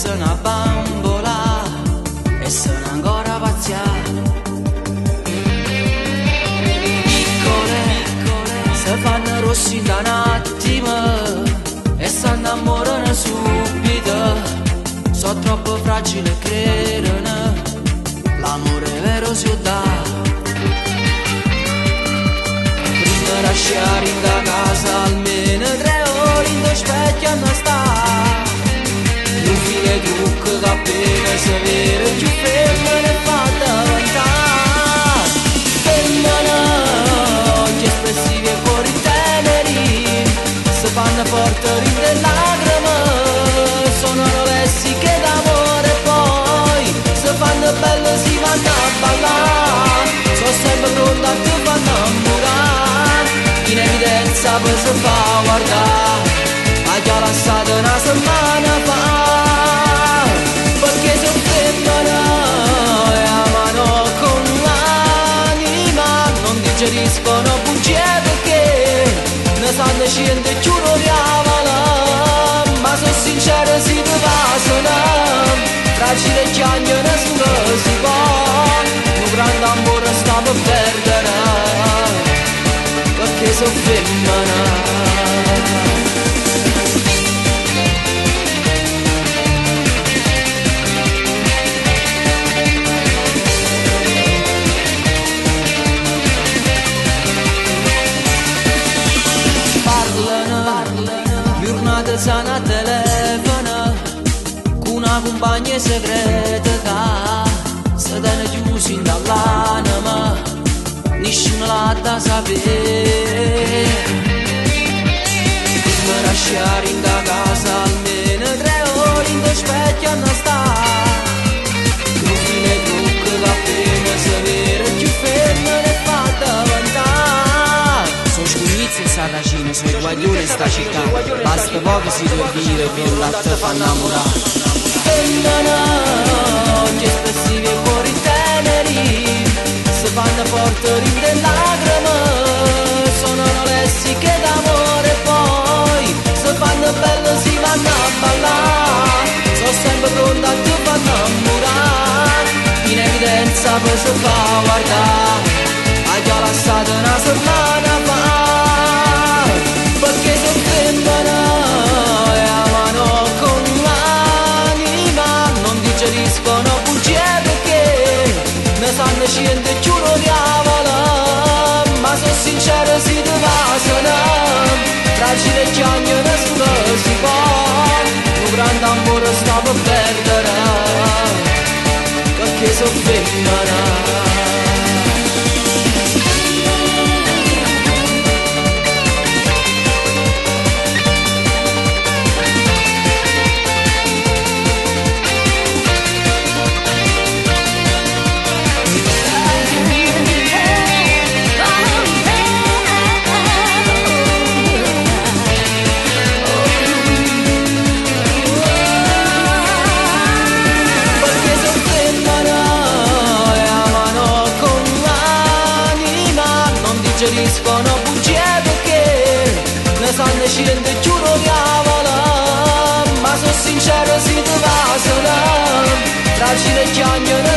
Facesse una bambola e sono ancora pazzià. Piccole, se fanno rossi da un attimo e s'annamorano subito. Sono troppo fragile, credono, l'amore vero si dà. Prima lasciare in da casa almeno 3 ore in do specchio non sta. Un filo trucco che appena si vede più femmine fa diventare. Femmina, occhi espressivi e cuori teneri, si fanno forte ride e lacrime, sono lessiche d'amore poi, si fanno belle si vanno a ballare, sono sempre pronta a ti fanno innamorare, in evidenza poi si fa guardare, ha già lasciato una settimana fa, perché sono femmina e amano con l'anima, non digeriscono bugie perché ne sanno scende più diavolo, ma sono sincero si ti passano, fragile e chiagnano solo si può, un grande amore sta per perdere, perché sono femmina. Parlano, giornate sana a telefono, con una compagna segreta che si tiene chiusi dall'anima, nessuno l'ha da sapere. Prima lasciare in da casa almeno 3 ore in do specchio non sta. Un filo trucco che appena si vede più femmine fa diventare. Sono scugnizzi e sarracino, sono i guaglioni sta città. Basta poco si può dire che latte fa innamorare. Femmina, occhi espressivi e cuori teneri, si fanno forte ride e lacrime, sono lessiche d'amore poi, si fanno belle si vanno a ballare, sono sempre pronta a ti fanno innamorare, in evidenza poi si fa guardare, ha già lasciato una settimana fa, perché sono femmina e amano con l'anima, non digeriscono bugie perché ne sanno scende più diavolo, ma sono sincero si ti passano, fragile e chiagnano solo si può, un grande amore sta per perdere, perché sono femmina. Perché sono femmina e amano con l'anima, non digeriscono bugie perché ne sanno scende più diavolo, ma sono sincero si ti passano, fragile e chiagnano